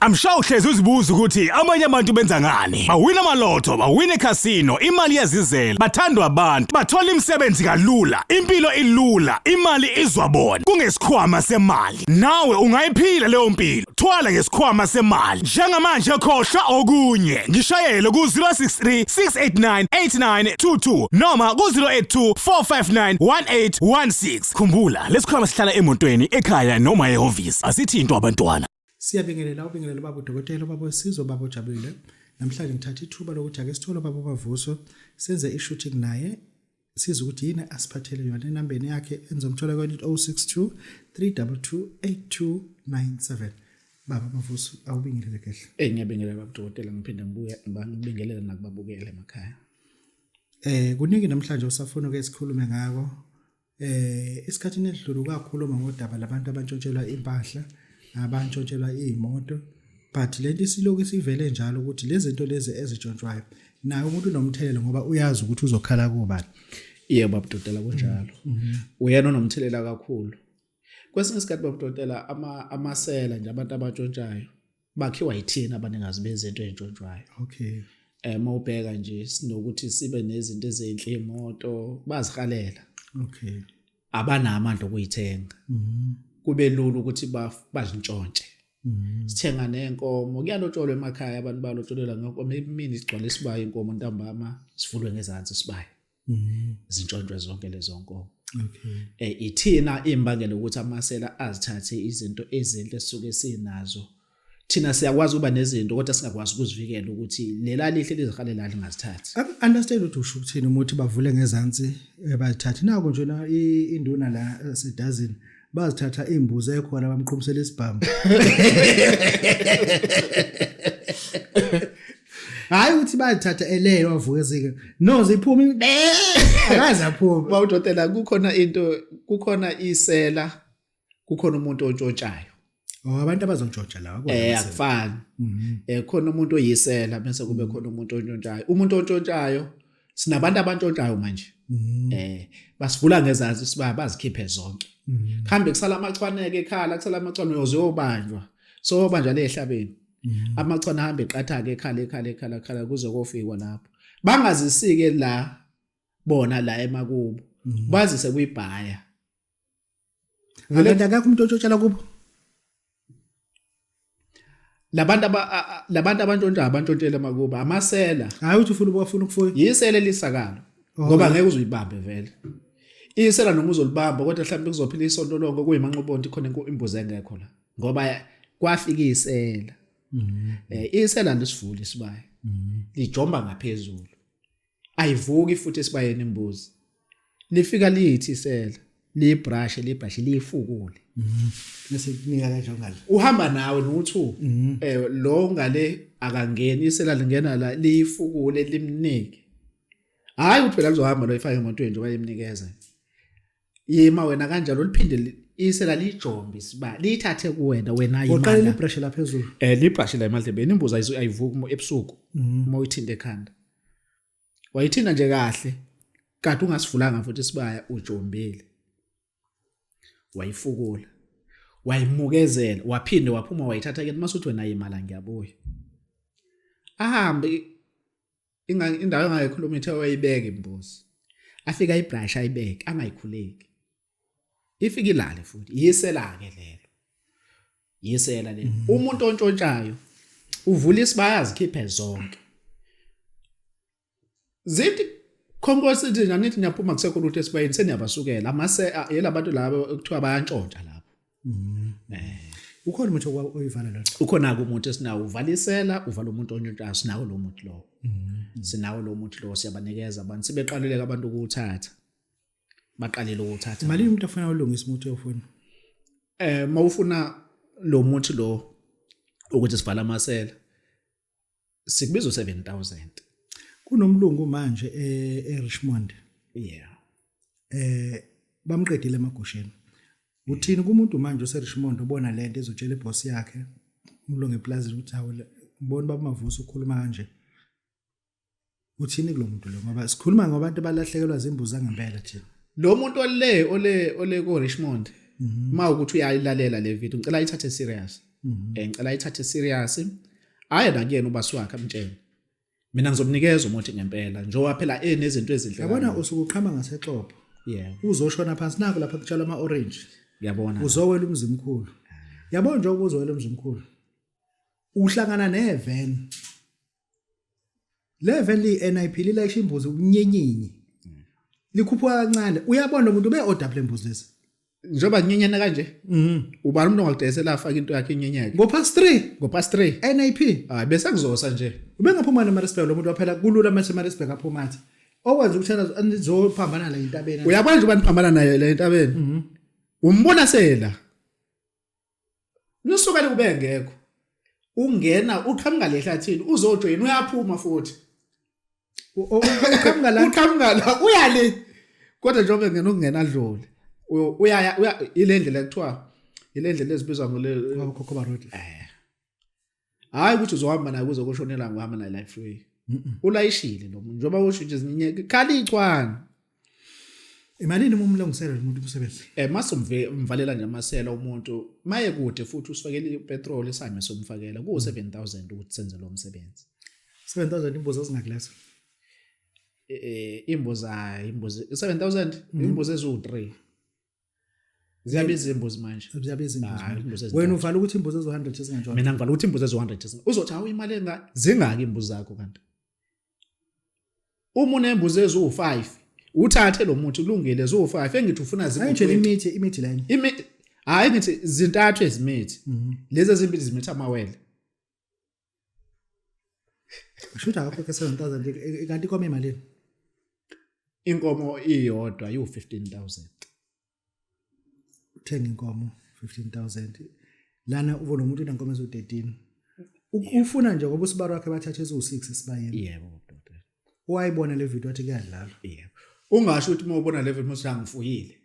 I'm sure uhlezi uzibuza ukuthi amanye abantu benza ngani. Bawina amalotho, bawina ekhasino, imali iyazizela, bathandwa abantu, bathola imisebenzi kalula, impilo ilula, imali izwa bona. Kungesikhwama semali. Nawe ungayiphila leyo mpilo. Thwala ngesikhwama semali. Njengamanje khohlwa okunye. Ngishayele ku-063 689 8922 noma ku-082 459 1816. Khumbula, lesikhwama sihlala emotweni, ekhaya noma ehhovisi. Asithintwa abantwana. Siyabingelela ubingelela ubaba udokotela ubaba wesizwe ubaba ojabulile. Namhlanje ngithatha ithuba lokuthi ake sithole ubaba uMavuso senze i-shooting naye sizwe ukuthi yini asiphathele yona enambeni yakhe enizomthola kwi-062 322 8297. Baba Mavuso awubingelele kehle. Eh ngiyabingelela baba udokotela ngiphinde ngibuye ngibingelele nakubabukele emakhaya. Eh kuningi namhlanje usafuna ke sikhulume ngako. Eh isikhathini esidlule kwakhuluma ngodaba labantu abantshontshelwa impahla, abantshontshelwa izimoto, but lento isiloku isivele njalo ukuthi lezi zinto lezi ezitshontshwayo naye umuntu unomthelela ngoba uyazi ukuthi uzokhala kubani. Yebo babudodela kunjalo. Uyena onomthelela kakhulu. Kwesinye isikhathi babudodela ama amasela nje abantu abantshontshayo bakhiwa yithina abanikazi bezinto ezintshontshwayo. Okay. Eh mawubheka nje sinokuthi sibe nezinto ezinhle imoto bazihalela. Okay. Abanamandla okuyithenga. Mhm. Kube lula ukuthi bazintshontshe. Mhm. Sithenga nenkomo kuyalotsholwa emakhaya abantu balotsholelwa ngenkomo emini sigcwale isibaya inkomo ntambama sivulwe ngezansi isibaya. Mhm. Zintshontshwe zonke lezo nkomo. Okay. Eh ithina imbangela ukuthi amasela azithathe izinto ezinhle esisuke sinazo. Thina siyakwazi ukuba nezinto kodwa singakwazi ukuzivikela ukuthi lela lihle lizihalela lingazithathi. Understand ukuthi usho ukuthini uma uthi bavule ngezansi eh, bazithathe. Naku nje na induna la eh, sedazini bazithatha imbuzi ekhona bamqhumisela isibhamu. Hayi ukuthi bazithatha elele wavuka ezike. No ziphuma akaze aphuma. Bawudokotela kukhona into kukhona isela kukhona umuntu ontshontshayo. Oh abantu abazontshotsha lawa Eh akufani. Mhm. Eh khona umuntu oyisela bese kube khona umuntu ontshontshayo. Umuntu ontshontshayo sinabantu abantshontshayo manje. Mhm. Eh basivula ngezansi sibaya bazikhiphe zonke. Mhm. Khambe kusala amachwaneke ekhala kusala amachwane uyoze uyobanjwa. So banjwa le ehlabeni. Mhm. Amachwane ahambe eqatha ke ekhala ekhala ekhala ekhala kuze kofikwa lapho. Bangazisike la bona la emakubo. Mhm. Bazise kuyibhaya. Kanti akakho umuntu otshotshela kubo. Labantu aba labantu abantshontsha abantshontshela emakubo amasela. Hayi uthi ufuna ubafuna ukufuya. Yisela elisakalo. Oh. Ngoba ngeke uzuyibambe vele. Isela noma uzolibamba kodwa mhlawumbe kuzophila isonto lonke kuyimanqobonto khona imbuzi engekho la. Ngoba kwafika isela. Mhm. Eh isela lisivula isibaya. Mhm. Lijomba ngaphezulu. Ayivuki futhi esibayeni imbuzi. Lifika lithi isela liyibrush liyibrush liyifukule. Mhm. Bese kunika kanjalo ngale. Uhamba nawe no2 Mhm. eh lo ngale akangeni isela lingena la liyifukule limnike. Hayi ukuthi phela lizohamba lo ifake emotweni njengoba limnikeza. Yima wena kanjalo liphinde isela lijombe isiba liyithathe kuwena wena Uqale yima. librush la phezulu. Eh librush la emadlebeni imbuzi ayivuki ebusuku Mhm. uma uyithinta ekhanda. Wayithinta nje kahle kade ungasivulanga futhi isibaya ujombile. Wayifukula. Wayimukezela waphinde waphuma wayithatha ke mase uthi wena yimala ngiyabuya. Ahambe indawo engayikhuluma ithe wayibeka imbuzi. Afika ayibrush ayibeke angayikhuleki. Ifika ilale futhi yisela ke lelo. Yisela lelo. Umuntu ontshontshayo uvula isibaya azikhiphe zonke. Zithi khonkosi nje nanithi niyaphuma kusekho lutho esibayeni seniyabasukela amase yelabantu labo ekuthiwa bayantshontsha lapho. Mhm. Eh Ukhona umuntu oyivala lona. Ukhona ke umuntu esinawo uvalisela uvala umuntu ontshontshayo sinawo lo muntu lowo. Mhm. Sinawo lo muntu lowo siyabanikeza abantu sebeqalile abantu ukuwuthatha. Baqalile ukuwuthatha. Malini umuntu afuna ulungisa umuthi oyofuna? Eh mawufuna lo muthi lo ukuthi sivala amasela sikubiza u7000. Kunomlungu manje eRichmond. Yeah. Eh bamqedile emagusheni. Uthini kumuntu manje oseRichmond obona lento ezotshela iboss yakhe umlungu eplazini ukuthi hawu ngibona baba Mavuso ukhuluma kanje. Uthini kulo muntu lo ngoba sikhuluma ngabantu abalahlekelwa zimbuzi zangempela thina. Lo muntu ole ole ole ko Richmond. Mhm. Ma ukuthi uyayilalela le video ngicela ayithathe serious. Ngicela ayithathe serious. Aye nakuyena ubasi wakhe amtshele. Mina ngizomnikeza umuthi ngempela njengoba phela enezinto ezinhle. Yabona usuke uqhama ngasexobo. Yeah. Uzoshona phansi nakho lapha kutshalwa ama orange. Ngiyabona. Uzowela umzimkhulu. Yabona njengoba uzowela umzimkhulu. Uhlangana neven. Le van li NIP lilayisha imbuzi unyenyinyi. Likhuphuka kancane. Uyabona umuntu ube order le mbuzi lezi. Njengoba nyenyana kanje. Ubani umuntu ongakudayisela afake into yakhe inyenyeke. Ngo past 3 Ngo past 3. NIP. Hayi bese kuzosa nje. Ubengaphuma neMaritzburg lo muntu waphela kulula mase Maritzburg aphuma athi. Okwenza ukuthi yena nizophambana la entabeni. Uyabona nje ubani phambana naye la entabeni. Umbona sela. Nusuka likube ngekho. Ungena uqhamuka lehlathini uzojoyina uyaphuma futhi. Uqhamuka la. Uqhamuka la uyale. Kodwa njengoba ngena ukungena dlule. Uyaya uya ile ndlela ekuthiwa ile ndlela ezibizwa ngole Khokhoba Road. Hayi ukuthi uzohamba naye kuze kushonela ngohamba naye life free. Ulayishile lo muntu njengoba usho nje zinye khala icwana. Imalini uma umlungisela lo muntu umsebenzi? Masumve umvalela nje amasela umuntu maye kude futhi usifakele ipetrol isame somfakela ku 7000 ukuthi senze lo msebenzi. 7000 imbuzi ezingakuleso. Imbuzi hayi imbuzi 7000 imbuzi eziwu3. Ziyabiza imbuzi manje. Ziyabiza imbuzi. Hayi, imbuzi ezintathu. Wena uvala ukuthi imbuzi ezo 100 ezinganjani? Mina ngivala ukuthi imbuzi ezo 100 uzothi hawu imali enga zingaki imbuzi zakho kanti. Uma unembuzi eziwu5 uthathe lo muthi ulungile eziwu5 engithi ufuna Hayi nje zibu imithi lena. imi hayi ngithi zintathu ezimithi lezi ezimbili zimitha amawele. Shuthi akakhokhe 7000 kanti inkomo imalini? Inkomo iyodwa iwu 15000. Uthenga inkomo 15000. Lana uvo nomuntu unenkomo ezo 13. Ufuna nje ngoba usibaro wakhe bathathe ezo 6 esibayeni. Yebo dokotela. Wayibona le video wathi kuyadlalwa. Yebo. Ungasho ukuthi uma ubona level mase angifuyile.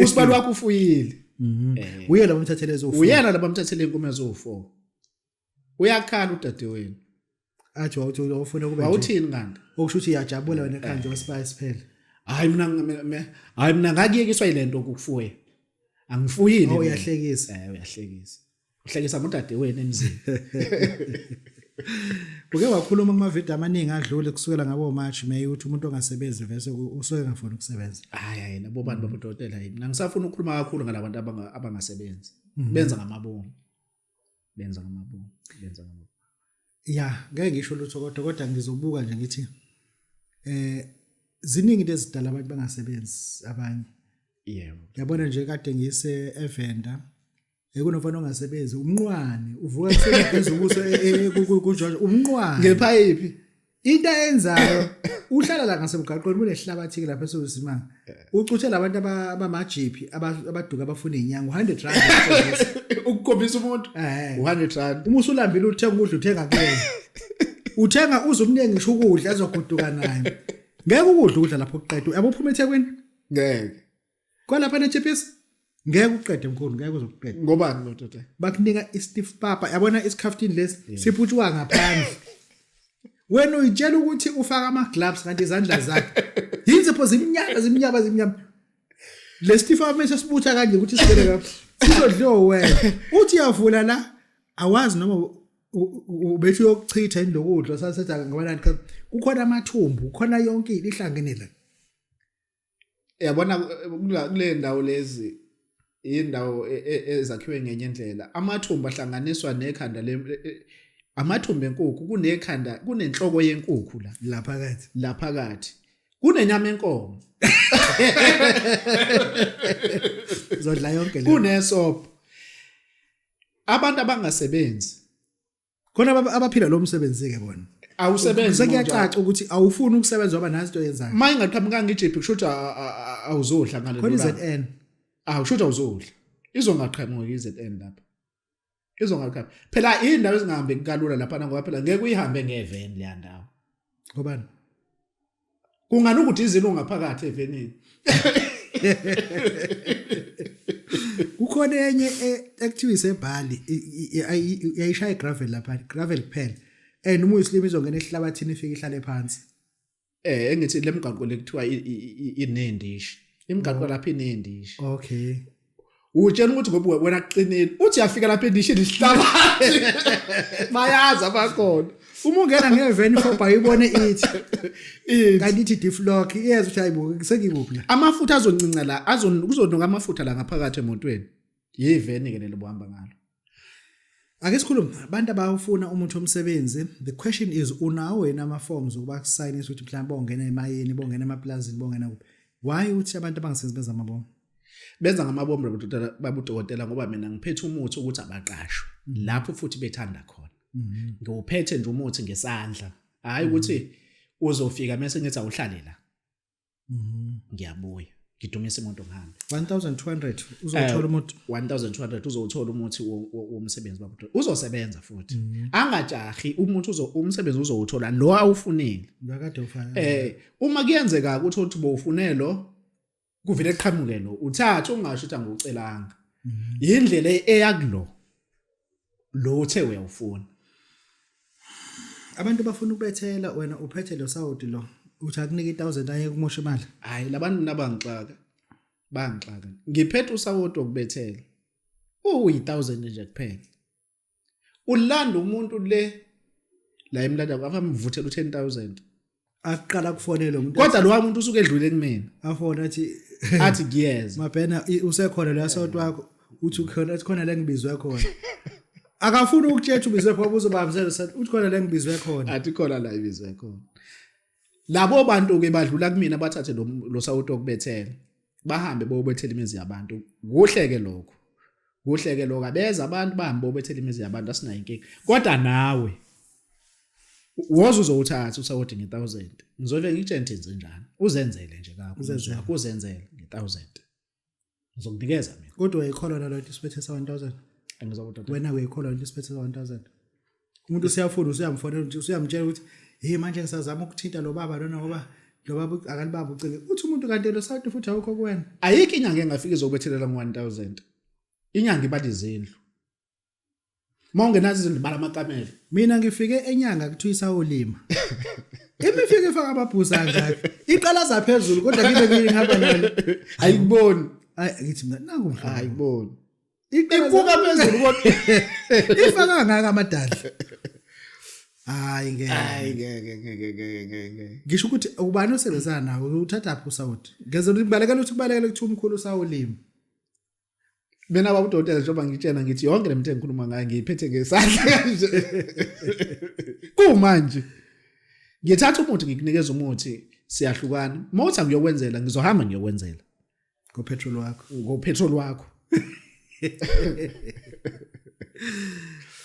Usibalo wakho ufuyile. Uye laba mthathele ezo 4. Uyena laba mthathele inkomo ezo 4. Uyakhala udadewenu. Athi wawuthi ufuna kube nje. Wawuthini kanti? Okusho ukuthi uyajabula wena ekhaya nje wasibaya siphele. Hayi mina hayi mina ngakuyekiswa yilento ukufuya. Angifuyile. Oh mina. uyahlekisa. Uyahlekisa. Uhlekisa ngodadewenu emzini. Uke wakhuluma kuma video amaningi adlule kusukela ngabo March May ukuthi umuntu ongasebenzi vese usuke engafuni ukusebenza. Hayi hayi labo bantu babodokotela yini. Mina ngisafuna ukukhuluma kakhulu ngalabantu abangasebenzi. Benza ngamabomu. Benza ngamabomu. Benza ngamabomu. Ya, ngeke ngisho lutho kodwa ngizobuka nje ngithi ziningi into ezidala abantu bangasebenzi abanye. Yebo. Yabona nje kade ngise eVenda ekunomfana ongasebenzi umnqwane uvuka kuseni ugeza ubuso kuJojo umnqwane. Ngephayiphi. Into ayenzayo uhlala la ngasemgaqweni kunehlabathi ke lapha esosimanga. Ucuthe labantu abamajipi abaduka abafuna inyanga 100 rand. Ukukhombisa umuntu 100 rand. Uma usulambile uthenga ukudla uthenga kuyena. Uthenga uze umnike ngisho ukudla azogoduka naye. Ngeke ukudla ukudla lapho uqeda. Yabo uphuma eThekwini? Ngeke. Kwalapha nechips? Ngeke uqede mkhulu, ngeke uzokuqeda. Ngobani lo tata? Bakunika istiff papa, yabona isikhafutini lesi siphutshwa ngaphandle. Wena uyitshela ukuthi ufaka ama gloves kanti izandla zakhe. Yinzipho zimnyama zimnyama zimnyama. Le stiff papa mase sibutha kanje ukuthi sibele lapha. Sizodliwa wena. Uthi uyavula la awazi noma ubethi uyokuchitha indokudla sasetha ngoba nani kukhona amathumbu, kukhona yonke into ihlangene la. Yabona kule ndawo lezi indawo ezakhiwe ngenye indlela amathumbu ahlanganiswa nekhanda le amathumbu enkukhu kunekhanda kunenhloko yenkukhu la Laphakathi. laphakathi kunenyama enkomo Uzodla yonke le. kunesopho abantu abangasebenzi Khona abaphila lo msebenzi ke bona. Awusebenzi Sekuyacaca ukuthi awufuni ukusebenza ngoba nazi into oyenzayo. Uma ingaqhamukanga iJP kusho ukuthi awuzodla ngalelo Khona iZN. Ah kusho ukuthi awuzodla. Izongaqhamuki iZN lapha. Izongaqhamuka. Phela indawo ezingahambi kalula lapha ngoba phela ngeke uyihambe ngeven leya ndawo. Ngobani? Kungani ukuthi izilo ngaphakathi evenini? Kukhona enye ekuthiwa isebhali yayishaya igravel lapha, gravel kuphela. And uma uyisilima izongena ehlabathini ifike ihlale phansi. Engithi lemgaqo lekuthiwa inendishi. Imigaqo lapha inendishi. Okay. Utshela ukuthi ngoba wena kuqinile uthi uyafika lapha endishini isihlabathi. Bayazi abakhona. Uma ungena ngeveni 4 by ibone ithi Ithi kanti ithi diff lock iyeza ukuthi hayibo sengikuphi la. Amafutha azoncinca la kuzonuka amafutha la ngaphakathi emotweni. Yiveni ke lelo bohamba ngalo. Ake sikhulume abantu abawufuna umuthi womsebenzi. The question is, unawo wena ama forms ukuba kusayinisa ukuthi mhlawumbe bongena emayeni, bongena emaplazini, bongena kuphi? Why uthi abantu abangasebenzi benza amabomu? Benza ngamabomu babudokotela ngoba mina ngiphethe umuthi ukuthi abaqashwe lapho futhi bethanda khona. Ngiwuphethe nje umuthi ngesandla, hayi ukuthi uzofika mase ngithi awuhlale la. Ngiyabuya ngidumisa imoto ngihambe. 1200 uzothola umuthi. 1200 uzowuthola umuthi womsebenzi baba, uzosebenza futhi. Angajahi umuthi, umsebenzi uzowuthola lo awufunile. Ngakade ufana. Uma kuyenzeka ukuthi uthi bowufune lo kuvele qhamuke lo uthathe ungasho ukuthi angiwucelanga. Yindlela eya kulo lo uthe uyawufuna. Abantu bafuna ukubethela, wena uphethe lo sawudi lo uthi akunike 1000 aye kumosha imali. Hayi, labantu nabangixaka bangixaka, ngiphethe usawoti wokubethela uyi1000 nje kuphela. Ulanda umuntu le la emlanda afamvuthela u10000. Aqala kufonela umuntu. Kodwa lo muntu usuke edlule kumina. Afona athi athi ngiyeza. Mabhena, usekhona lo sawoti wakho? Uthi ukhona, athi khona la ngibizwe khona. Akafuni ukutshela ubizwe khona, uzobambisela uthi khona la ngibizwe khona. Athi khona la ibizwe khona. Labo bantu ke badlula kumina bathathe lo sawoti wokubethela bahambe bobethela imizi yabantu. Kuhle ke lokho, kuhle ke lokho, abeza abantu bahambe bobethela imizi yabantu, asinayo inkinga. Kodwa nawe woza uzowuthatha usawoti nge-1000, ngizobe ngitshela ukuthi enze njani, uzenzele nje kakho. Uzenzele. Uzenzele nge-1000, ngizokunikeza mina. Kodwa uyayikholwa nalo nto isiphethe sa 1000? Angizokudodela. Wena uyayikholwa lento isiphethe sa 1000? Umuntu usiyafuna, usuyamfonela ukuthi usuyamtshela ukuthi hey, manje ngisazama ukuthinta lo baba lona ngoba lo baba akalibamba ucingo. Uthi umuntu kanti lo sawoti futhi awukho kuwena. Ayikho inyanga engafika izokubethelela ngo-1000. Inyanga ibala izindlu, uma ungenazo izindlu bala amakamelo. Mina ngifike enyanga kuthiwa isawolima. Imifike ifaka amabhuza angaka. Iqalaza phezulu kodwa ngibe ngihamba nalo. Ayikuboni. Ay, ngithi mina nangu mhlobo. Ayikuboni. Iqalaza ibuka phezulu kodwa ifaka kangaka amadadla. Hayi ngeke. Hayi ngeke, ngeke, ngeke, ngeke. Ngisho ukuthi ubani osebenzana nawo, uthatha phi usawoti? Ngeze kubalekela ukuthi kubalekela ukuthi umkhulu usawolima. Mina baba udokotela, njengoba ngitshena ngithi yonke le mthetho engikhuluma ngayo ngiyiphethe ngesandla kanje. Kumanje ngithatha umuthi, ngikunikeza umuthi, siyahlukana. Uma uthi angiyokwenzela, ngizohamba ngiyokwenzela. Ngopetrol wakho. Ngopetrol wakho.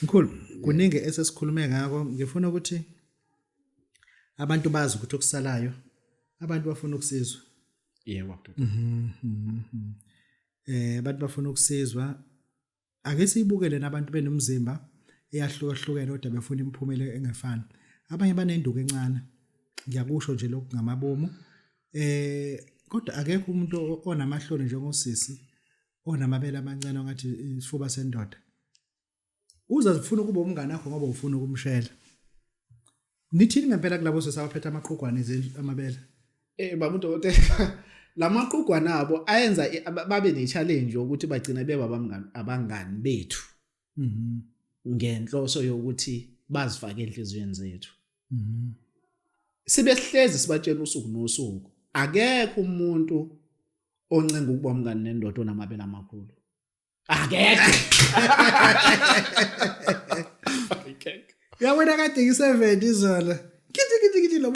Mkhulu, kuningi esesikhulume ngako, ngifuna ukuthi abantu bazi ukuthi okusalayo abantu bafuna ukusizwa. Yebo. Abantu bafuna ukusizwa. Ake siyibukele nabantu benomzimba eyahlukahlukene kodwa befuna imiphumela engefani. Abanye banenduku encane. Ngiyakusho nje lokhu ngamabomu. Kodwa akekho umuntu onamahloni njengosisi onamabele amancane ongathi isifuba sendoda. Uza zifuna ukuba umngane wakho ngoba ufuna ukumshela. Nithini ngempela kulabo sesabaphethe amaqhugwane izindlu amabele? Baba udokotela, lamaqhugwana abo ayenza babe ne-challenge yokuthi bagcina beba abangani bethu. Ngenhloso yokuthi bazifake enhliziyweni zethu. Sibe sihlezi sibatshela usuku nosuku, akekho umuntu oncenga ukuba umngani nendoda onamabele amakhulu. Akekho. Yabona kade ngi-70 izolo. Kithi kithi kithi lo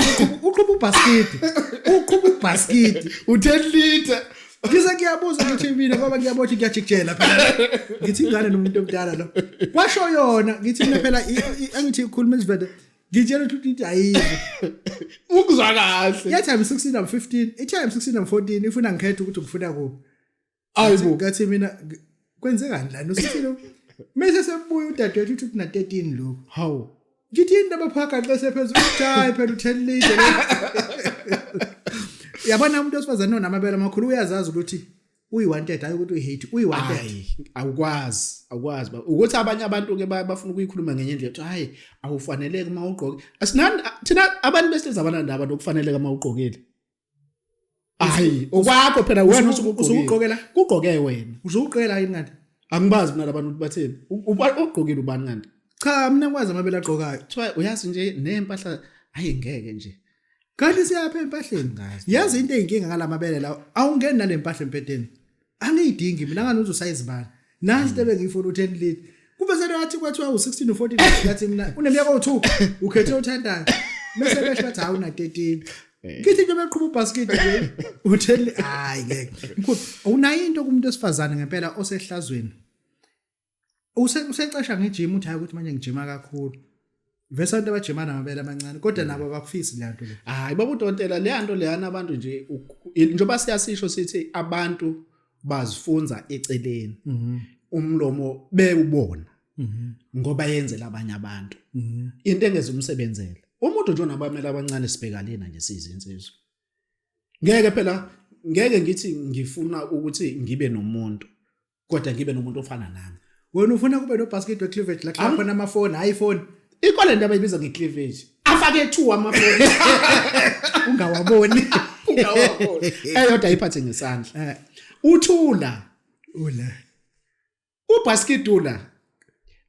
uqhuba ubhaskidi. Uqhuba ubhaskidi. U10 liter. Ngize ngiyabuza ngithi mina ngoba ngiyabona ukuthi ngiyajikijela phela. Ngithi ingane nomuntu omdala lo. Kwasho yona ngithi mina phela angithi ikhuluma isivende. Ngitshela ukuthi uthi ayizwe. Ukuzwa kahle. Yathi I'm 16, I'm 15. Ithi I'm 16, I'm 14, ifuna ngikhethe ukuthi ngifuna kuphi. Ayibo. Ngathi mina kwenzekani lana usithile mase sebuya udadewethu uthi kuna 13 lokho. Hawu. Ngithi yini abaphaka xa sephezulu, uthi hayi phela u10 liter. Yabona umuntu wesifazane onamabele amakhulu uyazazi ukuthi uyi-wanted, hayi ukuthi uyi-hate, uyi-wanted. Hayi, awukwazi, awukwazi ba. Ukuthi abanye abantu ke bafuna ukuyikhuluma ngenye indlela, ukuthi hayi awufaneleki uma ugqoke. Asinani thina abantu besilisa, abanandaba nokufaneleka uma ugqokile. Hayi, okwakho phela wena Usuke ugqoke la? Kugqoke wena. Usuqela yini kanti? Angibazi mina labantu ukuthi batheni. Ugqokile ubani kanti? Cha, mina ngikwazi amabele agqokayo. Kuthiwa uyazi nje nempahla hayi ngeke nje. Kanti siyapha empahleni. Yazi into eyinkinga ngalamabele lawo, awungeni nale mpahla empedeni. Angiyidingi mina ngani uzosayizi bani. Nansi into ebengiyifuna u10 liter. Kube sengathi kwathiwa u16 u14 ngathi mina uneminyaka o2 ukhethe othandayo. Bese besho bathi hawu una 13. Ngithi nje beqhuba ubasket nje u10 hayi ngeke. Mkhulu awunayo into kumuntu wesifazane ngempela osehlazweni. Usecasha ngejim uthi hayi ukuthi manje ngijima kakhulu. Vese abantu abajima namabele amancane kodwa nabo abakufisi le nto le. Hayi baba uDontela le nto leyana abantu nje njengoba siyasisho sithi abantu bazifunza eceleni. Umlomo bewubona. Ngoba yenzela abanye abantu. Into engeze umsebenzele. Umuntu nje onabamela abancane sibheka lena nje siyizinsizwa. Ngeke phela ngeke ngithi ngifuna ukuthi ngibe nomuntu kodwa ngibe nomuntu ofana nami. Wena ufuna kube no basket we cleavage la kuhlala khona amafoni, hayi phone. Ikho le nto abayibiza nge-cleavage. Afake two amafoni. Ungawaboni. Ungawaboni. Eyodwa ayiphathe ngesandla. Uthula. Ula. Ubasket ula.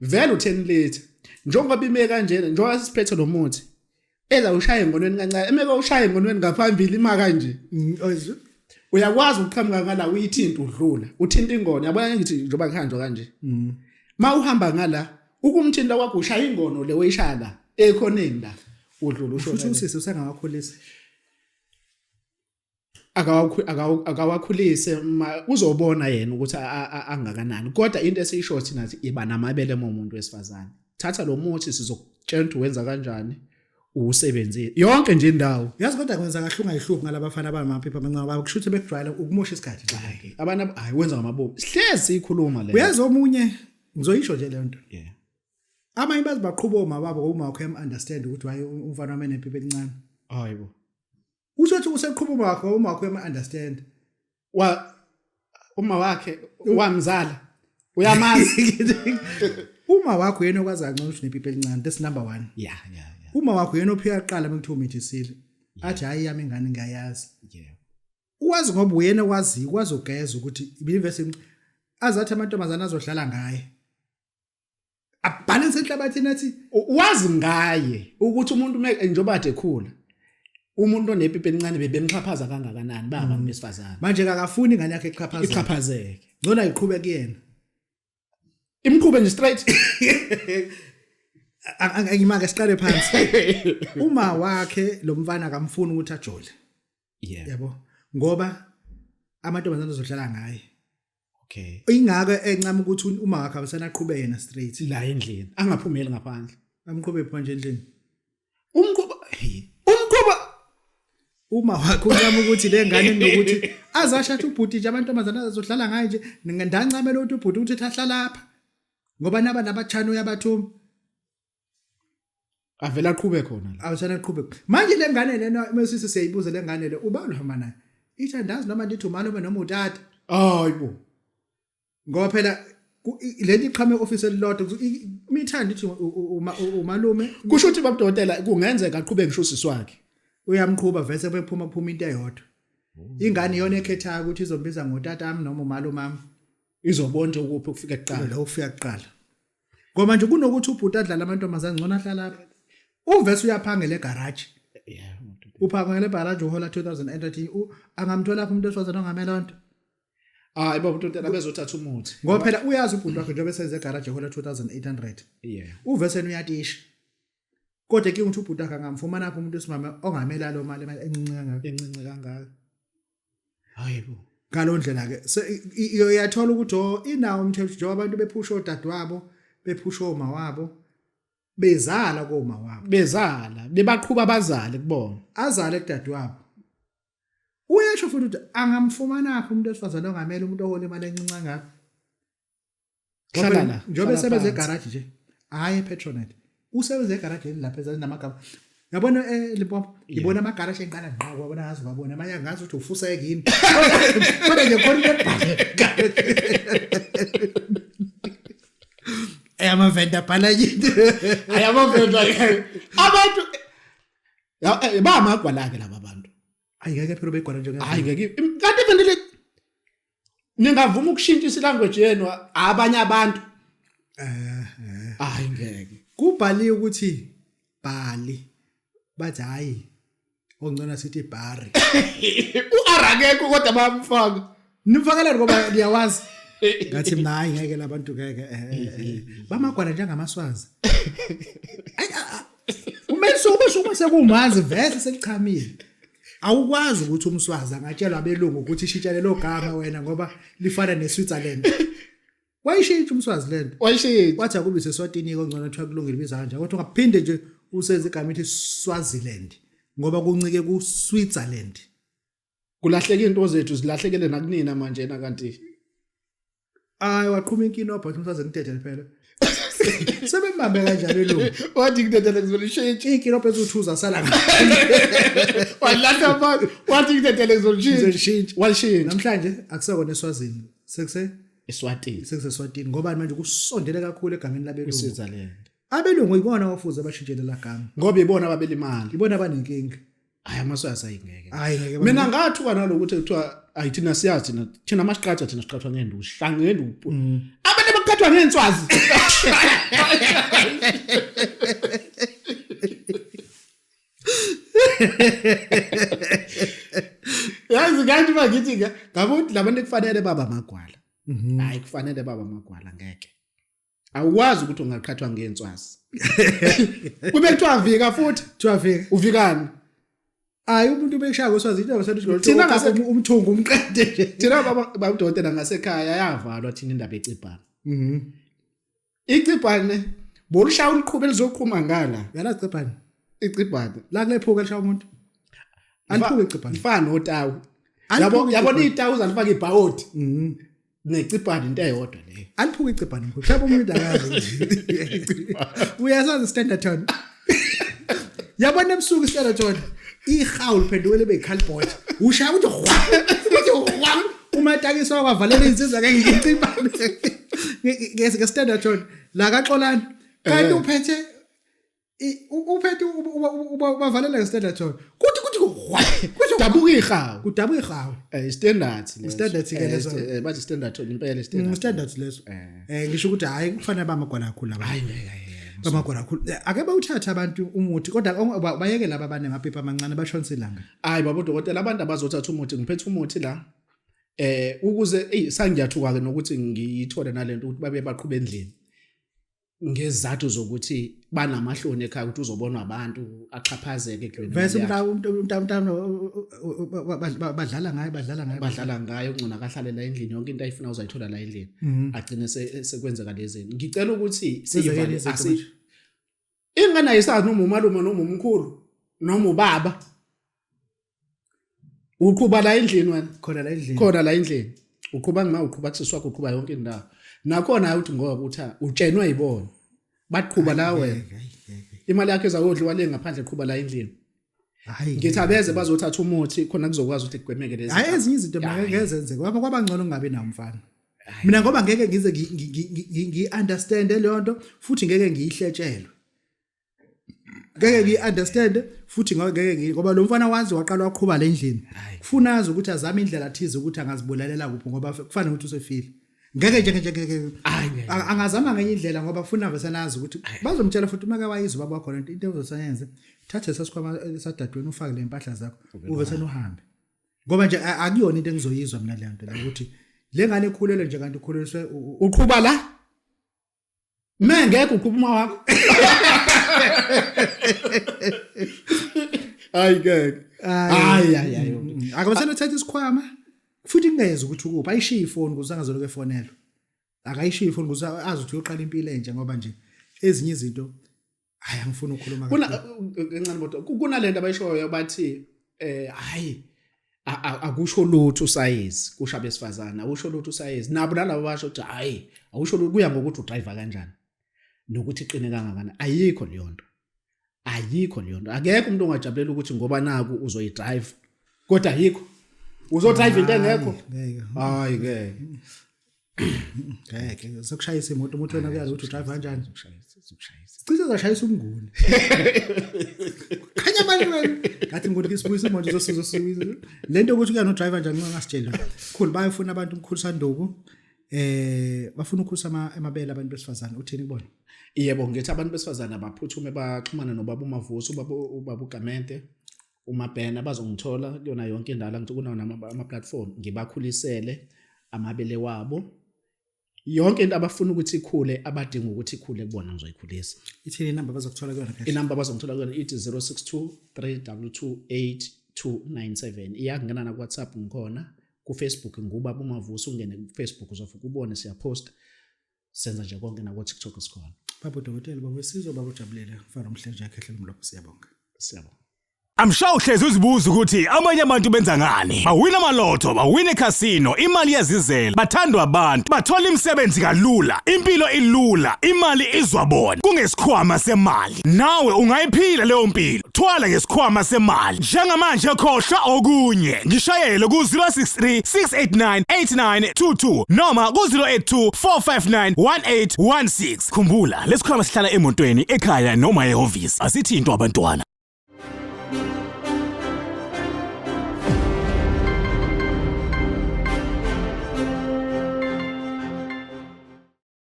Vele u10 liter. Njengoba ime kanjena, njengoba sisiphethe lo muthi. Eza ushaya engonweni kancane, emeke ushaya engonweni ngaphambili ima kanje. Uyakwazi ukuqhamuka ngala uyithinta udlula. Uthinta ingono. Yabona ngithi njengoba kuhanjwa kanje. Ma uhamba ngala ukumthinta kwakho ushaya ingono le oyishaya la ekhoneni la udlula usho. Futhi usisi usengawakhulisa. Akawakhulise uzobona yena ukuthi angakanani kodwa into esiyisho thina iba namabele momuntu wesifazane. Thatha lo muthi sizokutshela ukuthi wenza kanjani uwusebenzise yonke nje indawo. Yazi kodwa kwenza kahle ungayihluphi ngalabafana abanamaphepha amancane bakusho ukuthi bekujwayele ukumosha isikhathi nje. Abana hayi wenza ngamabomu. Sihlezi siyikhuluma le. Uyazi omunye ngizoyisho nje le nto. Abanye bazi baqhuba oma babo ngoba uma wakho uyam understand ukuthi why umfana wami enephepha elincane. Hayibo. Usho ukuthi useqhuba uma wakho uma wakho uyam understand. Wa uma wakhe wamzala uyamazi. Uma wakho yena okwazi kancane ukuthi unepipi elincane, that's number 1. Uma wakho yena ophika kuqala mekuthiwa umithisile. Athi hayi yami ingane ngiyayazi. Uwazi ngoba uyena okwaziyo, ukwazi ugeza ukuthi ibivese azathi amantombazana azodlala ngaye. Abhalense enhlabathini athi wazi ngaye ukuthi umuntu njengoba ade ekhula umuntu onepipi elincane bebemxhaphaza kangakanani ba abantu besifazane. Manje akafuni ingane yakhe ixhaphazeke. Ixhaphazeke. Ngcono ayiqhube kuyena. Imqhube nje straight. Angimake siqale phansi. Uma wakhe lo mfana akamfuni ukuthi ajole. Yabo ngoba amantombazane azodlala ngaye. Ingako encama ukuthi uma wakhe abesanaqhube yena straight la endlini angaphumeli ngaphandle. Amqhube phi manje endlini? Umqhuba umqhuba uma wakhe uncama ukuthi le ngane kunokuthi azashatha ubhuti nje amantombazane azodlala ngaye nje ndancamela ukuthi ubhuti ukuthi ahlala lapha ngoba naba nabatshana uyabathuma. Avela aqhube khona la. Awusana aqhube. Manje le ngane lena mesisi siyayibuza le ngane le ubani uhamba naye? Ithi andazi noma ndithi umalume noma utata. Hayibo. Ngoba phela lento iqhame office elilodwa imithanda ithi umalume. Kusho ukuthi babudokotela kungenzeka aqhube ngisho usisi wakhe. Uyamqhuba vese bephuma kuphuma into eyodwa. Ingane iyona ekhethayo ukuthi izombiza ngotatami noma umalume wami. Izobona nje ukuphi ukufika kuqala. Lo ufika kuqala. Ngoba nje kunokuthi ubhuti adlala amantombazane ngcono ahlala lapha. Uvese uyaphangela egarage. Uphangela egarage uhola 2800 angamthola lapha umuntu wesifazane ongamela nto. Hayi baba uDokotela bezothatha umuthi. Ngoba phela uyazi ubhuti wakhe njengoba esenze egarage ehola 2800. Uvese uyatisha. Kodwa inkinga ukuthi ubhuti wakhe angamfumana lapha umuntu wesimame ongamela lo mali encinci kangaka. Encinci kangaka. Hayibo. Ngaloo ndlela ke uyathola ukuthi oh inawo umthetho njengoba abantu bephusha odadewabo bephusha oma wabo bezala koma wabo bezala bebaqhuba abazali kubona azale kudadewabo uyasho futhi ukuthi angamfumana phi umuntu wesifazane ongamele umuntu ohola imali encinci kangaka Hlala la. Njengoba esebenza egaraji nje hayi ePetronet usebenza egaraji lapha ezansi namagama yabona eLimpopo ngibona amagaraji enqala ngqa wabona ngazi wabona amanye angazi ukuthi ufuseke yini kodwa nje khona into ebhale ayamavenda bhala yini ayamavenda abantu ba amagwala ke laba bantu. Ayi ngeke phela ubegwala nje. Hayi ngeke. Kanti even le ningavuma ukushintsha isilanguage yenu abanye abantu. Eh. Hayi ngeke. Kubhaliwe ukuthi bhali. Bathi hayi ongcono sithi bhari. U-R akekho kodwa bayamfaka. Nimfakelani ngoba niyawazi. Ngathi mina hayi ngeke labantu ngeke. Bamagwala njengamaswazi. Ayi Umele ube sekumazi vese selichamile. Awukwazi ukuthi umswazi angatshelwa abelungu ukuthi ishintsha lelo gama wena ngoba lifana neSwitzerland. Wayishintsha umswazi lento. Wayishintsha. Wathi akube seswatini kongcono kuthiwa kulungile ibiza kanjani. Kodwa ungaphinde nje usenze igama elithi Swaziland ngoba kuncike ku Switzerland. Kulahleka into zethu zilahlekele nakunina manje na kanti. Hayi waqhuma inkinobho wathi umswazi ngidedele phela. Sebembambe kanjalo elungu. Wathi ngidedele ngizolishintsha. Inkinobho ezuthuza sala. Walahla abantu. Wathi ngidedele ngizolishintsha. Ngizolishintsha. Walishintsha. Namhlanje akusekona eSwazini. Sekuse Eswatini. Sekuseswatini ngoba manje kusondele kakhulu egameni labelungu. Switzerland. Abelungu ibona ofuze abashintshele la gama. Ngoba ibona ababelimali. Ibona abanenkinga. Hayi amaswazi ayingeke. Hayi ngeke. Mina ngathuka nalokuthi kuthiwa ayi thina siyazi thina thina masiqhathwa thina siqhathwa ngenduku sihlanga ngenduku. Abantu abaqhathwa ngenswazi. Yazi kanti bakithi ngabe labantu kufanele baba amagwala. Hayi kufanele baba amagwala ngeke. Awukwazi ukuthi ungaqhathwa ngenswazi. Kube kuthiwa vika futhi. Kuthiwa vika. Uvikani? Hayi umuntu ubeshaya ngoswazi into ngasethi Thina ngase umthungu umqede nje. Thina baba babudokotela ngasekhaya yavalwa thina indaba ecibhana. Mhm. Icibhane bolushaya uliqhube lizoqhuma ngala. Uyalazi icibhane? Icibhane. La kulephuka lishaya umuntu. Aliphuke icibhane. Lifana notawu. Yabo yabona itawu zalifaka ibhawodi. Mhm. Necibhane into eyodwa leyo. Aliphuke icibhane mkhulu. Mhlawumbe umuntu akazi. Uyasazi standard tone. Yabona ebusuku standard tone. Ihawu liphenduke libe yicardboard. Ushaya uthi hwa. Uthi hwa. Umatakiswa kwavalela insizwa ke ngicibhane. Nge standard tone. La kaXolani. Kanti uphethe uphethe ubavalela nge-standard tone kuthi kuthi hwa kuthi dabuka ihawu kudabuka ihawu standard leso standard ke leso bathi standard tone impela standard standard leso ngisho ukuthi hayi kufanele bamagwala kakhulu laba hayi bamagwala kakhulu ake bawuthathe abantu umuthi kodwa bayeke laba abanemapipa amancane bashonisa ilanga hayi baba udokotela abantu abazothatha umuthi ngiphethe umuthi la ukuze ey sangiyathuka ke nokuthi ngiyithole nalento ukuthi babe baqhube endlini ngezathu zokuthi banamahloni ekhaya ukuthi uzobonwa abantu axhaphazeke kuyona bese umuntu umuntu badlala ngaye badlala ngaye badlala ngaye ungcono akahlale la endlini yonke into ayifuna uzayithola la endlini agcine sekwenzeka lezi ngicela ukuthi siyivale asi ingane ayisazi noma umalume noma umkhulu noma ubaba uqhuba la endlini wena khona la endlini khona la endlini uqhuba ngima uqhuba kusisi wakho uqhuba yonke indawo nakhona uthi ngoba uthi utshenwe yibona baqhuba la wena imali yakhe izawodliwa le ngaphandle qhuba la endlini hayi ngithi abeze bazothatha umuthi khona kuzokwazi ukuthi kugwemeke lezi hayi ezinye izinto mina ngeke zenzeke kwaba kwabangcono kungabi nawo mfana mina ngoba ngeke ngize ngi-understand leyo nto futhi ngeke ngiyihletshelwe ngeke ngiyi-understand futhi ngeke ngi ngoba lo mfana wazi waqala waqhuba le ndlini kufuna azi ukuthi azame indlela thize ukuthi angazibulalela kuphi ngoba kufanele ukuthi usefile ngeke nje nje ngeke angazama ngenye indlela ngoba funa vesenazi ukuthi bazomtshela futhi uma ke wayizwa baba wakho lento into ozosayenze thathe sasikhwama sadadweni ufake le mpahla zakho uve senuhambe ngoba nje akuyona into engizoyizwa mina le nto ukuthi le ngane ikhulelwe nje kanti ukhuleliswe uqhuba la Me ngeke uqhuba uma wakho. Hayi ngeke. Hayi hayi hayi. Akabasele thatha isikhwama futhi kungeza ukuthi ukuphi ayishiye ifoni ukuze angazoloku efonelwa. Akayishiye ifoni ukuze azi ukuthi uyoqala impilo entsha ngoba nje ezinye izinto hayi angifuni ukukhuluma Kuna kancane bodwa kunalento abayishoyo bathi hayi akusho lutho usayizi kusho abesifazana awusho lutho usayizi nabo nalabo basho ukuthi hayi awusho lutho kuya ngokuthi udriver kanjani nokuthi iqine kangakanani ayikho leyo nto ayikho leyo nto akekho umuntu ongajabulela ukuthi ngoba naku uzoyidrive kodwa ayikho uzodrive into engekho hayi ngeke. Ngeke sokushayisa imoto umuntu wena kuyazi ukuthi udrive kanjani. Sokushayisa, sokushayisa. Cishe zashayisa umnguni. Khanya manje wena. Ngathi ngoni ke sibuyisa imoto zosizo sibuyisa. Lento ukuthi kuya no driver njani ungasitsheli. Khulu bayofuna abantu umkhulu sanduku. Eh bafuna ukukhulisa amabele abantu besifazane uthini kubona? Yebo ngithi abantu besifazane abaphuthume baxhumane nobaba uMavuso ubaba ubaba uGamente uMabhena bazongithola kuyona yonke indawo la ngithi kunawo ama-platform ngibakhulisele amabele wabo yonke into abafuna ukuthi ikhule abadinga ukuthi ikhule kubona ngizoyikhulisa. Ithini inamba abazokuthola kuyona Khehla? Inamba abazongithola kuyona ithi 062 322 8297 iyangena na ku-WhatsApp ngikhona ku-Facebook ngubaba uMavuso ungene ku-Facebook uzofika ubone siyaposta senza nje konke nako-TikTok sikhona. Baba udokotela baba wesizwe baba ujabulile mfana omhle nje akhehlela umlomo siyabonga. Siyabonga. I'm sure uhlezi uzibuza ukuthi amanye abantu benza ngani. Bawina amalotho, bawina ekhasino, imali iyazizela, bathandwa abantu, bathola imisebenzi kalula, impilo ilula, imali izwa bona. Kungesikhwama semali. Nawe ungayiphila leyo mpilo. Thwala ngesikhwama semali. Njengamanje khohlwa okunye. Ngishayele ku-063 689 8922 noma ku-082 459 1816. Khumbula, lesikhwama sihlala emotweni, ekhaya noma ehhovisi. Asithintwa abantwana.